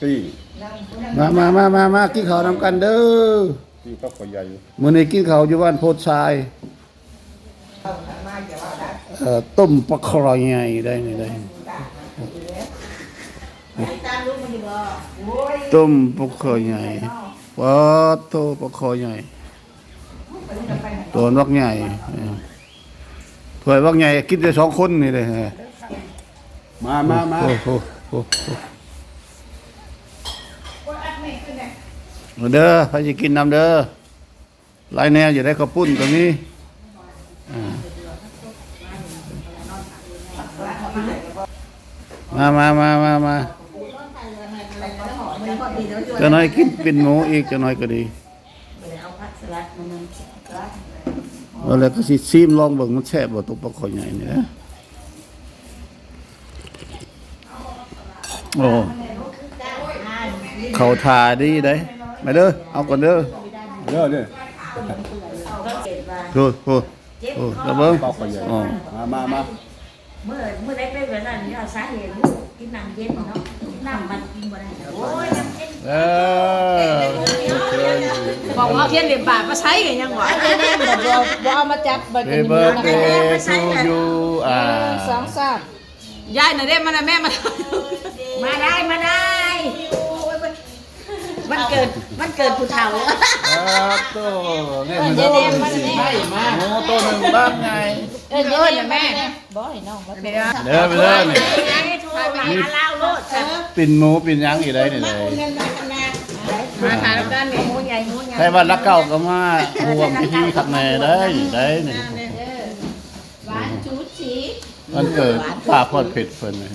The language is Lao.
ປີ້ງ ມາ ມາ ມາ ມາ ມາກິນເຂົ້ານຳກັນເດີ ປີ້ງປາຄໍໃຫຍ່ ມື້ນີ້ກິນເຂົ້າຢູ່ບ້ານໂພນຊາຍ ເອີ ຕົ້ມປາຄໍໃຫຍ່ໄດ໋ນີ້ໄດ໋ ຕົ້ມປາຄໍໃຫຍ່ ປາດໂທ້ ປາຄໍໃຫຍ່ ໂຕບັກໃຫຍ່ ເອີ ຖ້ວຍບັກໃຫຍ່ກິນແຕ່ສອງຄົນນີ້ເດ້ ມາ ມາ ມາ ໂອ້ໂຫ ໂອ້ໂຫ ມາເດີ ໃຜຊິກິນນຳເດີ ຫຼາຍແນວຢູ່ໄດ໋ ເຂົ້າປຸ້ນກໍມີ ອ່າ ມາ ມາ ມາ ມາ ມາ ຈັກໜ້ອຍກິນປີ້ງໝູອີກ ຈັກໜ້ອຍກໍດີ. ເອົາແລ້ວກໍຊິຊີມລອງເບິ່ງ ມັນແຊບບໍ່ ຕົວປາຄໍໃຫຍ່ນີ້ນະ ໂອ້ ເຂົ້າທ່າດີເດ້ ມາເດີ ເອົາກ່ອນເດີ ເດີ ເດີ ໂອ້ ໂອ້ ໂອ້ ລະເບິ່ງ ປາຄໍໃຫຍ່ ອໍ ມາ ມາ ມາ ມື້ ມື້ໃດເປັນແບບນັ້ນ ຍ້ອນສາເຫດລູກກິນນ້ຳເຢັນເນາະ ນ້ຳມັນກິນບໍ່ໄດ້ ໂອ້ຍ ນ້ຳເຢັນ ເອີ ບອກວ່າເພຍນເລັບບາດມາໃຊ້ກໍຍັງວ່າ ແນ່ໆ ບໍ່ ບໍ່ເອົາມາຈັບ ບັດນີ້ Happy birthday to you ອ່າ ໜຶ່ງ ສອງ ສາມ ຍາຍນະເດ້ ມານະແມ່ ມາ ມາໄດ້ ມາໄດ້ ວັນເກີດ ວັນເກີດຜູ້ເຖົ້າ ເອີ ໂຕ ເອີ້ນຍາຍແດງມາແດ່ ໂອ້ ໂຕໜຶ່ງບາກໃຫຍ່ ເອີ້ນຍາຍແດງມາແດ່ ບໍ່ໃຫ້ນ້ອງລາວ ເດີ ໄປເດີນີ້ ມີປີ້ງໝູປີ້ງຫຍັງອີກໄດ໋ນີ້ເດ້ ມາທານກັນນີ້ ໝູໃຫຍ່ ໝູໃຫຍ່ ໄທບ້ານຫຼັກເກົ້າກໍມາຮ່ວມພິທີຄັກແນ່ໄດ໋ ໄດ້ນີ້ ຫວານຈູດສີ ວັນເກີດປ້າພອນເພັດເພິ່ນນີ້.